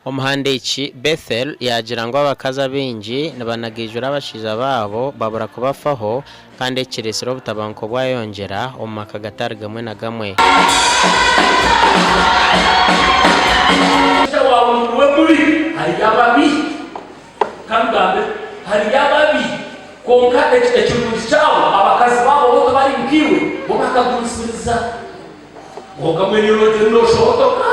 Omuhandiiki Bethel yaagira ngu abakazi abaingi nibanagaijura abashaija baabo babura kubafaho kandi eki kireetsire obutabanguko bwayongyera omu maka gatari gamwe na gamwe. Omushaija waawe niwe mubi, hariyo ababi. Ka ngambe, hariyo ababi, kwonka ekirungi kyabo, abakazi baabo bo tibari nkaiwe, bo bakagumisiriza. Kwonka mbwenu iwe noogira nooshohotoka,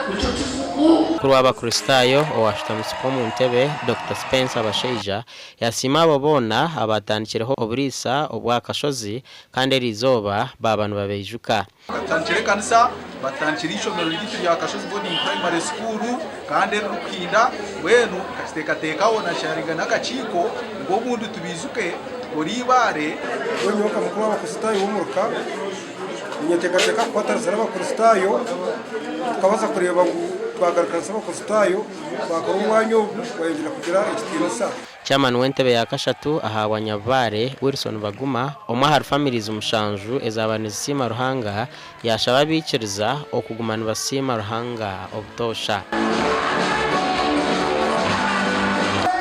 nikyo kizibu. Omukuru w'Abakristaayo owaashutamisibwa omu ntebe, Dokita Spencer Bashaija, yasiima abo boona abaatandikireho oburiisa obw'aha kashozi kandi eriizooba baaba nibabaijuka. Batandikire ekanisa, batandikire eishomero ryaitu rya Kashozi Boarding Primary School kandi eririkuhinda mbwenu nkakiteekateekaho nasharinga n'akakiiko ngu obundi tubaijuke tukore eibaare. Mbwenu nyowe nka mukuru w'Abakristaayo w'omuruka, ninyeteekateeka kukwatanisa n'Abakristaayo tukabaasa kureeba ngu twagarukanisa Abakristaayo twakora omwanya ogu gwayongyera kugira ekitiinisa. Chairman w'entebe ya kashatu ahabwa Nyabubare, Wilson Baguma, omwe ahari families mushanju ezaaba nizisiima Ruhanga, yaashaba abaikiriza okuguma nibasiima Ruhanga obutoosha.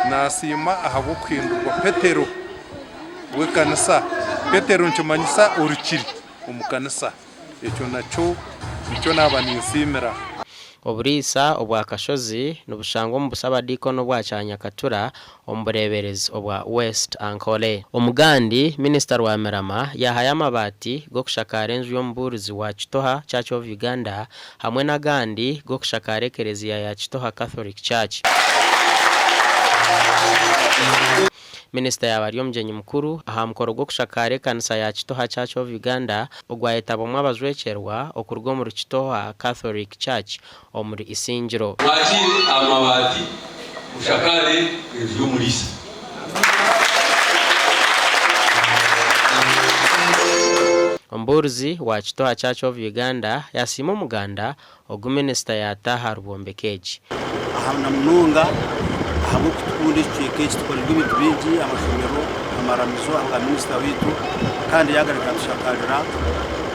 Nasiima ahabw'okuhindurwa Petero w'ekanisa. Petero nikimanyisa orukiri omu kanisa. Ekyo nakyo nikyo naaba ninsiimira. Oburiisa obwa Kashozi nibushangwa omu busabadiikoni obwa Kyanyakatura omu bureeberezi obwa West Ankole. Omugandi, Minisita Rwamirama yaahayo amabaati g'okushakaara enju y'omubuurizi wa Kitoha Church of Uganda hamwe n'agandi g'okushakaara ekereziya ya Kitoha Catholic Church. Minisita yaaba ari omugyenyi mukuru aha mukoro gw'okushakaara ekanisa ya Kitoha Church of Uganda ogwayetabwamu abajwekyerwa okuruga omuri Kitoha Catholic Church omuri Isingiro. Mwakiire amabaati mushakaare enju y'omuriisa. Omubuurizi wa Kitoha Church of Uganda yasiima omuganda ogu minisita yaata aha rwombeko egi. Aha na munonga ahabw'okutukunda ekicweka eki tukorirwe ebintu bingi, amashomero, amaramizo ahabwa minisita waitu kandi yagaruka yatushakarira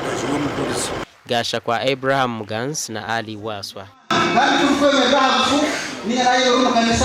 enju y'omuhurizi. Gashakwa Abraham Muganzi na Ali Wasswa. Kandi turikwemerera aha bufu, ninga nayemerera omu kanisa.